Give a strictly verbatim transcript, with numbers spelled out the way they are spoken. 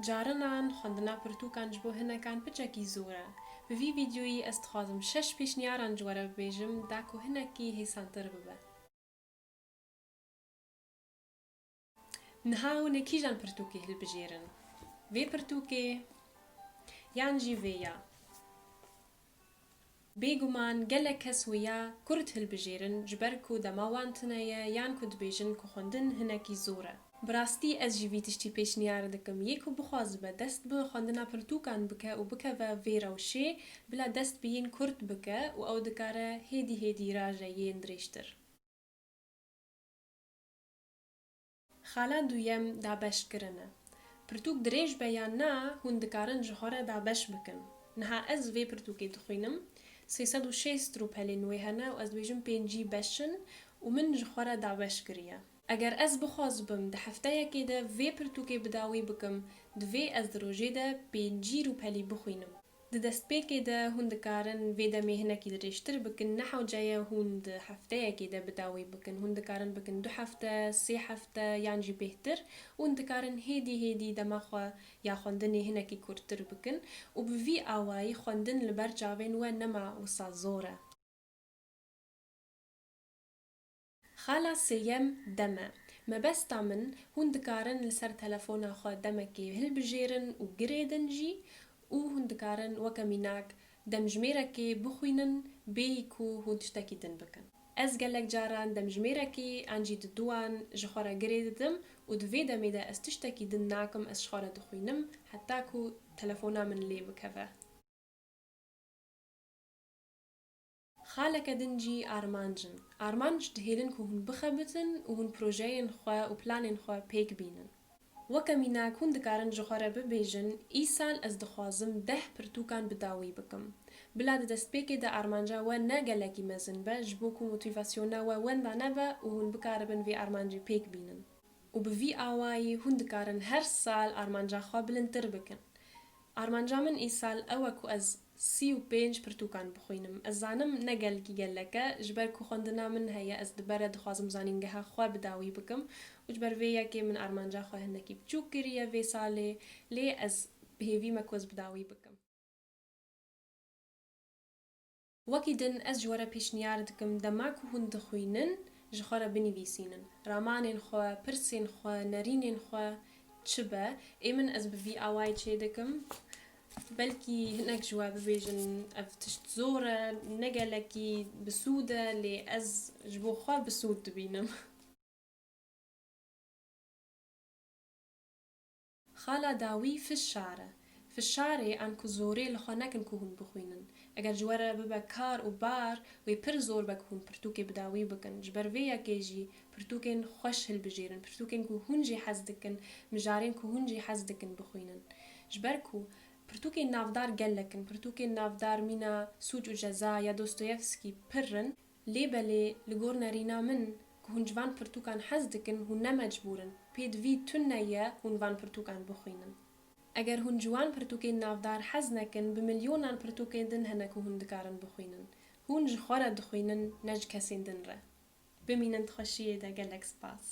Carinan xwendina pirtûkan ji bo hinekan piçekî zor e. Bi vî vîdyoyî ez dixwazim şeş pêşniyaran ji we re bibêjim, da ku hinekî hêsantir bibe. Niha hûn ê kîjan pirtûkê hilbijêrin? Vê pirtûkê yan jî vê ya? Bêguman gelek kes wê ya kurt hilbijêrin, ji ber ku dema wan tune ye yan ku dibêjin ku xwendin hinekî zor e. Bi rastî ez jî vî tiştî pêşniyar dikim. Yê ku bixwazibe dest bi xwendina pirtûkan bike û bikeve vê rewşê, bila dest bi yên kurt bike û ew dikare hêdî hêdî raje yên dirêjtir. Xala duyem dabeşkirin e. Pirtûk dirêj be yan na, hûn dikarin ji xwe re dabeş bikin. Niha ez vê pirtûkê dixwînim. Sê sed û şêst rûpelên wê hene û ez dibêjim pêncî beş in û min ji xwe re dabeş kiriye. Eger ez bixwazibim di hefteyekê de vê pirtûkê bi dawî bikim, divê ez di rojê de pêncî rûpelî bixwînim. Di destpêkê de hûn dikarin vê demê hinekî dirêjtir bikin, ne hewce ye hûn di hefteyekê de bi dawî bikin. Hûn dikarin bikin du hefte, sê hefte yan jî bêhtir. Hûn dikarin hêdî hêdî dema xwe ya xwendinê hinekî kurtir bikin û bi vî awayî xwendin li ber çavên we nema wisa zor e. Xala sêyem dem e. Mebesta min, hûn dikarin li ser telefona xwe demekê hilbijêrin û girêdin jî û hûn dikarin weke mînak demjimêrekê bixwînin bêyî ku hûn tiştekî din bikin. Ez gelek caran demjimêrekê an jî diduwan ji xwe re girê didim û di vê demê de ez tiştekî din nakim, ez ji xwe re dixwînim heta ku telefona min lê bikeve. Xaleke din jî armanc in. Armanc dihêlin ku hûn bixebitin û hûn projeyên xwe û planên xwe pêk bînin. Weke mînak hûn dikarin ji xwe re bibêjin, îsal ez dixwazim deh pirtûkan bi dawî bikim. Bila di destpêkê de armanca we ne gelekî mezin be, ji bo ku motîvasyona we wenda nebe û hûn bikaribin vê armancê pêk bînin. Û bi vî awayî hûn dikarin her sal armanca xwe bilindtir bikin. Armanca min îsal ew e ku ez sî û pênc pirtûkan bixwînim. Ez zanim ne gelkî gelek e, ji ber ku xwendina min heye, ez li ber e dixwazim zanîngeha xwe bi dawî bikim û ji ber vê yekê min armanca xwe hinekî biçûk kiriye vê salê, lê ez bi hêvî me ku ez bi dawî bikim. Wekî din ez ji we re pêşniyar dikim, dema ku hûn dixwînin, ji xwe re binivîsînin. Ramanên xwe, pirsên xwe, nerînên xwe çi be, ê min ez bi vî awayî çê dikim. Belkî hinek ji we bibêjin, ev tişt zor e, ne gelekî bi sûd e, lê ez ji bo xwe bi sûd dibînim. Xala dawî fişar e. Fişarê an ku zorê li xwe nekin ku hûn bixwînin. Eger ji we re bibe kar û bar, wê pir zor be ku hûn pirtûkê bi dawî bikin. Ji ber vê yekê jî pirtûkên xweş hilbijêrin, pirtûkên ku hûn jî hez dikin, mijarên ku hûn jî hez dikin bixwînin. Ji ber ku pirtûkên navdar gelek in, pirtûkên navdar mîna Sûc û Ceza ya Dostoyevskî pir in. Lê belê, li gor nerîna min, ku hûn ji van pirtûkan hez dikin, hûn ne mecbûr in. Pêdivî tune ye hûn van pirtûkan bixwînin. Eger hûn ji wan pirtûkên navdar hez nekin, bi milyonan pirtûkên din hene ku hûn dikarin bixwînin. Hûn ji xwe re dixwînin, ne ji kesên din re. Bimînin di xweşiyê de, gelek spas.